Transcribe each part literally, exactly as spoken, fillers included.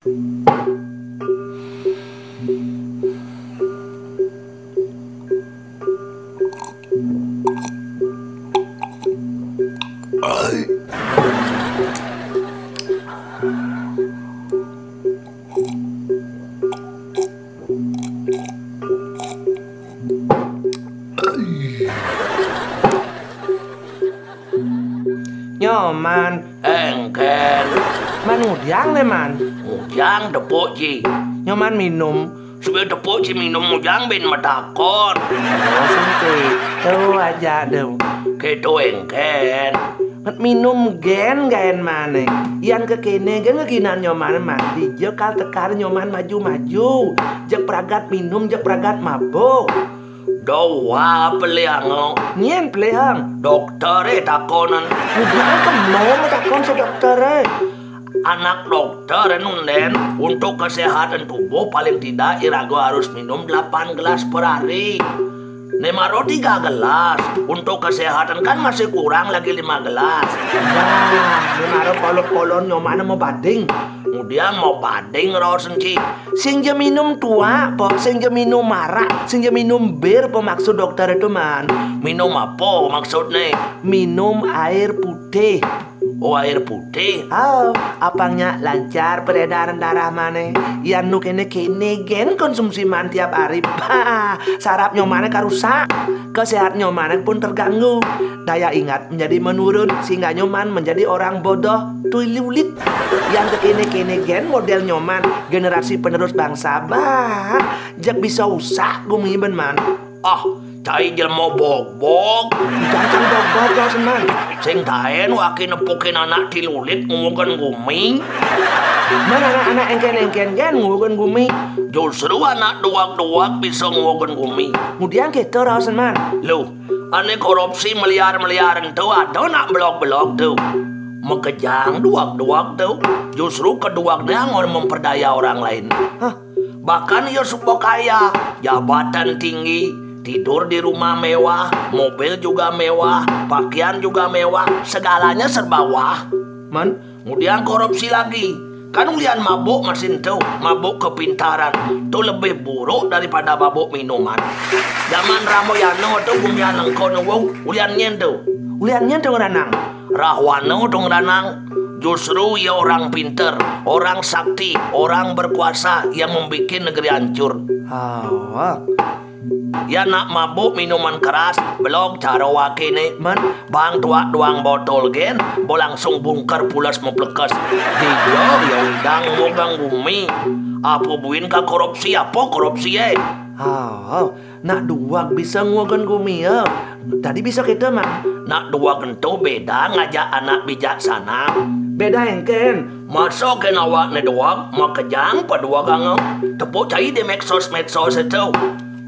Nyoman. Éngkén. Man ngudiang né, Man? Ngudiang tepuk, Ji. Nyoman minum. Supaya tepuk, Ji, minum ngudiang bin matakon. Oh, sing kéto aja dong. Kéto éngkén. Nget minum gén gaén mané. Yan kékéné gén ngeginan Nyoman, Man. Dija kal tekar Nyoman maju-maju. Jeg pragat minum, jeg pragat mabuk. Doa peliang. Nyén peliang? Dokter é takonan. Udah kemo takon si dokter é. Anak dokter nunden, untuk kesehatan tubuh paling tidak iraga harus minum delapan gelas per hari. Né maro tiga gelas, untuk kesehatan kan masih kurang lagi lima gelas. Wah, né maro kolon-kolon Nyoman mabading. Ngudiang mabading raos, Ji. Sing ja minum tuak, pok, sing ja minum arak, sing ja minum bir, pok, maksud dokter itu, Man. Minum apa maksudné? Minum air putih. Oh, air putih. Oh, apang nyak lancar peredaran darah mané. Yan nu kéné-kéné gén konsumsi Man tiap hari. Bah, saraf Nyomané karusak. Kesehatan Nyomané pun terganggu. Daya ingat menjadi menurun, sehingga Nyoman menjadi orang bodoh, tululit. Yan kékéné-kéné gén model Nyoman, generasi penerus bangsa. Bah, jeg bisa usak gumi ben, Man. Ah, cai jelema bogbog. Jangan bogbog, Raos Man. Sing taén waki nepukin anak tululit nguwugang gumi. Man, anak-anak éngkén-éngkén gén nguwugang gumi. Justru anak duag-duag bisa nguwugang gumi. Ngudiang kéto, Raos Man. Loh, ané korupsi miliar-miliar ento ada nak belog-belog to. Makejang duag-duag to. Justru keduagné anggon memperdaya orang lain. Hah? Bahkan ia suba kaya, jabatan tinggi, tidur di rumah mewah, mobil juga mewah, pakaian juga mewah, segalanya serba wah. Man, ngudiang korupsi lagi. Kan ulian mabuk mesin to, mabuk kepintaran. To lebih buruk daripada mabuk minuman. Zaman Ramayana to gumian lengkon wong, ulian nyén to. Ulian nyén to ngranang. Rahwana to ngranang. Justru ia orang pinter, orang sakti, orang berkuasa yang membuat negeri hancur. Ah, wah. Ya nak mabuk minuman keras, belog cara wakiné. Man. Bang tuak duang botol gén, bo langsung bungker pules meplekes. Dija ia ngidang nguwugang gumi. Apa buin ka korupsi, apa korupsi é? Ah, nak duag bisa nguwugang gumi ya. Tadi bisa kéto, Man. Nak duag ento béda ngajak anak bijaksana. Béda éngkén? Masa kén awakné duag, makejang paduaganga. Tepuk cai di medsos-medsos to.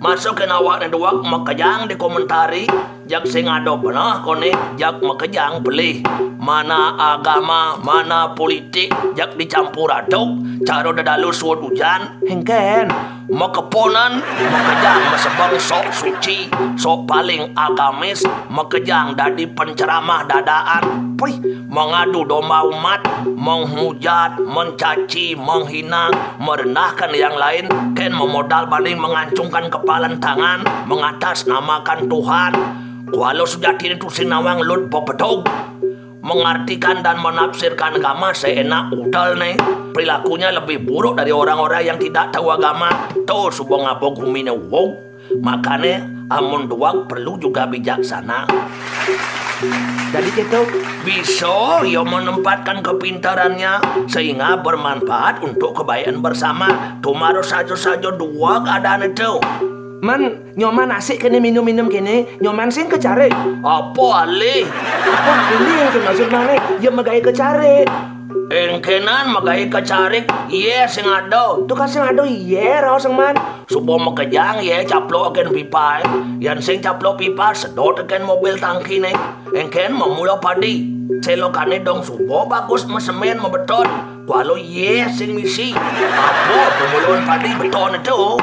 Masa kén awakné duag, makejang di komentari. Jag sing ada beneh koné, jag makejang pelih. Mana agama, mana politik, jag dicampur aduk, cara dedalu suud ujan. Éngkén? Makeponan, makejang masebeng sok suci, sok paling agamis, makejang dadi penceramah dadaan. Puih, mengadu domba umat, menghujat, mencaci, menghina, merendahkan yang lain, kén mamodal banding mengacungkan kepalan tangan, mengatasnamakan Tuhan. Kualo sujatiné tusing nawang lut bebedug. Mengartikan dan menafsirkan agama seenak udelné, perilakunya lebih buruk dari orang-orang yang tidak tahu agama. To suba ngaba guminé wong. Makané, amun duag perlu juga bijaksana. Jadi kéto? Bisa ia menempatkan kepintarannya sehingga bermanfaat untuk kebaikan bersama. To mara saja-saja duag adané to. Man, Nyoman asik kéné minum-minum kéné, Nyoman sing kecarik. Apa alih? Apa alih yang dimaksud mané? Ya magaé kecarik. Éngkénan magaé kecarik, yé sing ada. To kan sing ada yé, raos Man. Suba makejang yé caplok tekén pipa. Yan sing caplok pipa, sedot tekén mobil tangkiné. Éngkén mamula padi. Selokané dong suba bagus masemén mabeton. Kualo yé sing misi. Apa pemuluan padi beton to?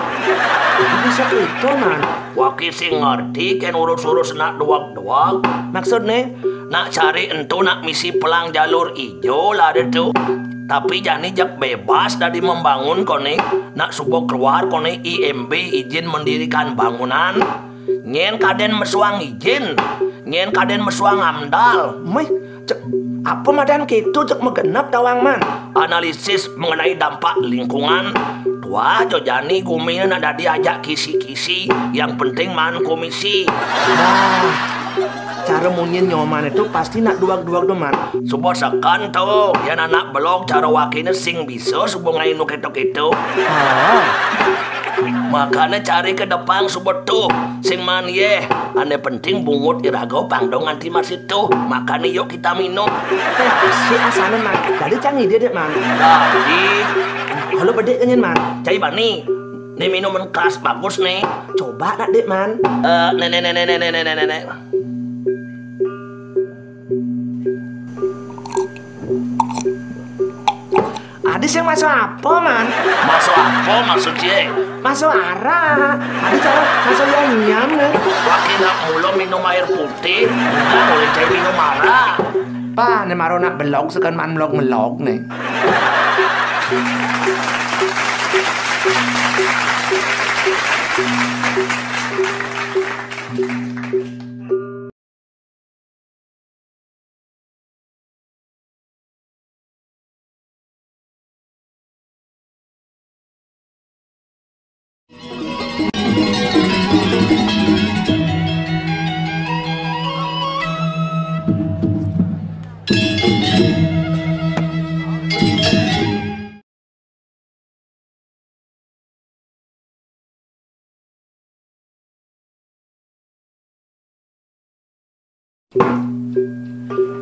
Bisa kéto, Man. Waki sing ngerti kén urus-urus nak duag-duag. Maksudné? Nak cari ento nak misi pelang jalur ijo lare to. Tapi jani jak bebas dadi membangun koné, nak suba keluar koné I M B izin mendirikan bangunan. Nyén kadén mesuang izin, nyén kadén mesuang amdal. Méh, cék, apa madan kéto cék magenep tawang, Man? Analisis mengenai dampak lingkungan. Tuah, jo jani gumi nak dadi ajak kisi-kisi, yang penting maan komisi. Wah, cara munyin nyoman itu pasti nak duag-duag to, Man. Suba seken to, yén anak belog cara wakiné sing bisa suba ngaé nu kéto-kéto. Ah. Makané cari ke depan suba to, sing maan yéh. Ané penting bungut iraga pang dong nganti masih to. Makané yuk kita minum. Éh, asik asané, Man. Dadi cang ide dek, Man. Dadi. Kalau bedik kenyén, Man. Cai bani. Né minuman keras bagus né. Coba nak dek, Man. Eh, né, né, né. Adi sing maso apa, Man? Maso apa maksud yé? Maso arak. Adi cara maso yam-yam né. Waké nak mula minum air putih, ndak boleh cai minum arak. Pah, né maro nak belog seken maan melog-melog né.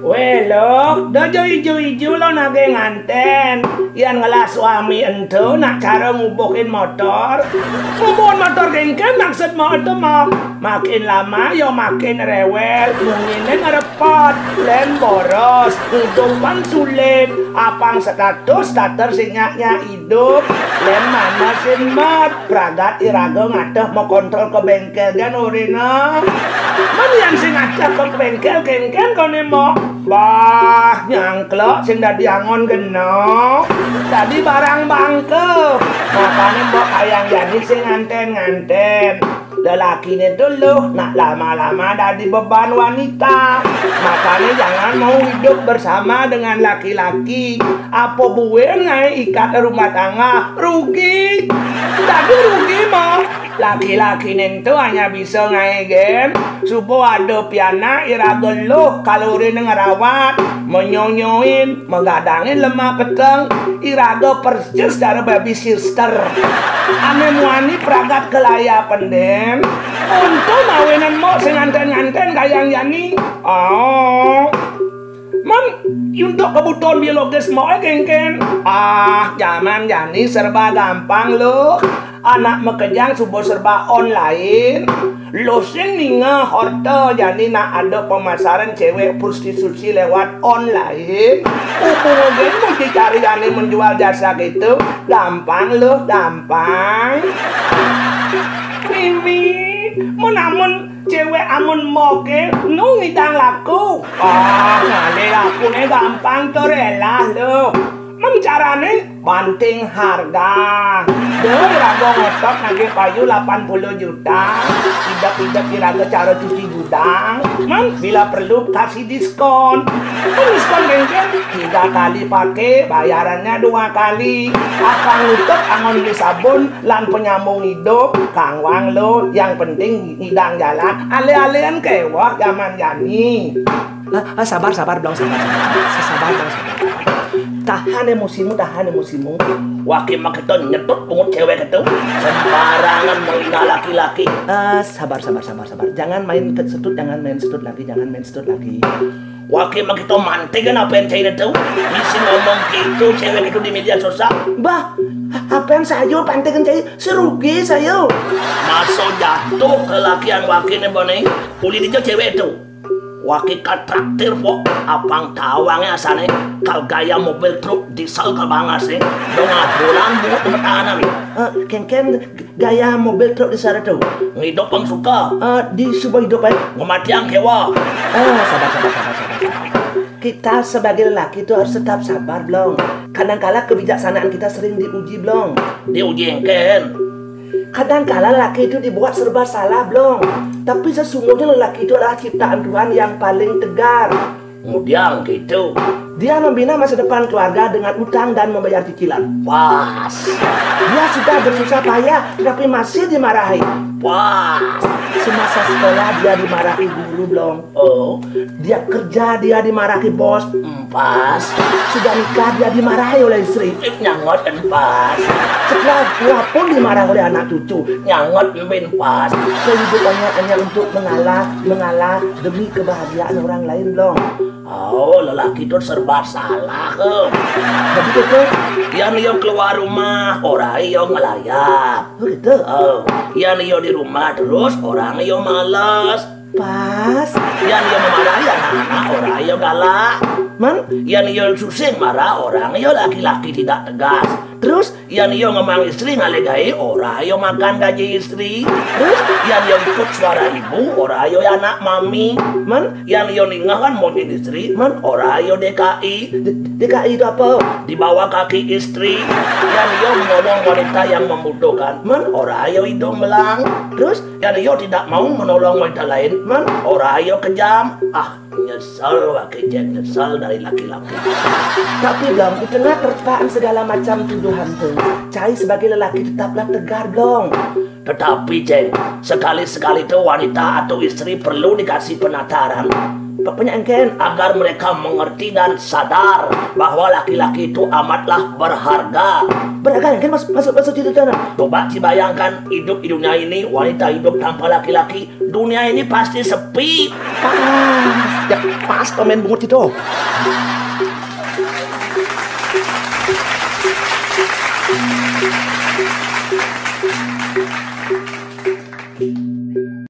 Wéh, Lok, da ja ijo-ijo lo nagih ngantén. Yén ngelah suami ento nak cara ngubuhin motor. Ngubuhin motor kéngkén maksud mo ento mo. Makin lama ya makin rewel, munyiné ngarepot, lén boros, idupan sulit, apang status, status sing nyak-nyak idup, lén manesin mot. Pragat iraga ngateh makontrol ka béngkél gén orina. Mén yén sing ngateh ka béngkél kéngkén koné mo. Bah, nyangklek sing dadi angon genep. Dadi barang bangka. Makané mbok kayang jani sing ngantén-ngantén. Lelakiné to luh, nak lama-lama dadi beban wanita. Makané jangan mau hidup bersama dengan laki-laki. Apa buin ngaé ikat rumah tangga? Rugi. Dadi rugi mah. Laki-laki nénto hanya bisa ngaé gén. Suba ada pianak iraga luh kaloriné ngrawat, menyonyoin, megadangin lemak peteng, iraga persis cara baby sister. Ané muani pragat kelayapan dén. Untung mawinan mo sing ngantén-ngantén kayang jani. Oh. Mén, untuk kebutuhan biologis moé kéngkén. Ah, jaman jani serba gampang, luh. Anak makejang suba serba online. Luh sing ningeh orta jani nak ada pemasaran cewek prostitusi lewat online. Hubungan gén mesti cari jani menjual jasa gitu. Gampang, luh, gampang. Mimi, mun amun cewek amun moké nu ngidang laku. Ah, ngalih lakuné gampang tur elah, luh. Mén carané banting harga. Dé, iraga ngotot nagih payu lapan puluh juta. Idep-idep iraga cara cuci gudang. Mén bila perlu kasih diskon. Mén diskon béngkél tiga kali pakai, bayarannya dua kali. Apa ngutuk angon beli sabun, lan penyambung hidup, kangwang lo, yang penting ngidang jalan, alih-alihan kéweh jaman jani. Ah, ah, sabar, sabar, Blong, sabar, sabar, sabar. Sabar, Blong, sabar. Tahan emosimu, tahan emosimu. Waké makéto nyetut pungut cewek itu. Sembarangan menghina laki-laki. Ah, sabar, sabar, sabar, sabar. Jangan main te-, setut, jangan main setut lagi, jangan main setut lagi. Waké makéto mantigan apén cai itu. Misi ngomong gitu cewek itu di media sosial. Bah, apén sayur pantigan cai, serugi sayur. Masa jatuh kelakian wakéné boné, uli dija cewek itu. Waké katraktir, pok, apang tawangé asané, kal gaya mobil truk diesel kal bangasé, dong abulan bungut pertahanan. Eh, kénkén gaya mobil truk di sana tuh. Ngidup pang suka. Eh, di suba idup aja. Ngematiang kéweh. Eh, sabar, sabar, sabar, sabar, sabar. Kita sebagai lelaki itu harus tetap sabar, Blong. Kadangkala kebijaksanaan kita sering diuji, Blong. Diuji engken? Kadangkala lelaki itu dibuat serba salah, Blong. Tapi sesungguhnya lelaki itu adalah ciptaan Tuhan yang paling tegar. Ngudiang gitu. Dia membina masa depan keluarga dengan utang dan membayar cicilan. Pas. Dia sudah bersusah payah, tetapi masih dimarahi. Pas. Semasa sekolah dia dimarahi guru, Blong. Oh. Dia kerja, dia dimarahi bos. Pas. Sudah nikah, dia dimarahi oleh istri. Nyangot, pas. Setelah tua pun dimarahi oleh anak cucu. Nyangot, pas. Kehidupannya hanya untuk mengalah, mengalah demi kebahagiaan orang lain, Blong. Oh, lelaki itu serba salah, eh. Begitu, tuh. Yan iyo keluar rumah, ora iyo ngelayap. Oh, gitu. Oh, yan iyo di rumah terus, orang iyo males. Pas. Yan iyo memarahi anak-anak, orang iyo galak. Man? Yan iyo susing marah, orang iyo laki-laki tidak tegas. Terus? Yan iyo ngemang istri ngalegai, orang iyo makan gaji istri. Terus? Yan iyo ikut suara ibu, orang iyo anak mami. Man? Yan iyo ningahan mobil istri, man, orang iyo D K I. D- DKI itu apa? Di bawah kaki istri. Yan iyo menolong wanita yang membutuhkan, man, orang iyo hidung belang. Terus? Yan iyo tidak mau menolong wanita lain, man, orang iyo kejam. Ah, nyesel, wake Ceng, nyesel dari laki-laki. Tapi, Blong, di tengah terpaan segala macam tuduhan tuh, cai sebagai lelaki tetaplah tegar, Blong. Tetapi, Ceng, sekali-sekali tuh wanita atau istri perlu dikasih penataran. Pokoknya engken. Agar mereka mengerti dan sadar bahwa laki-laki itu amatlah berharga. Berharga engken mas, masuk masuk itu tanah. Coba dibayangkan hidup di dunia ini, wanita hidup tanpa laki-laki, dunia ini pasti sepi. Pas. Ya, pas komen bungut itu.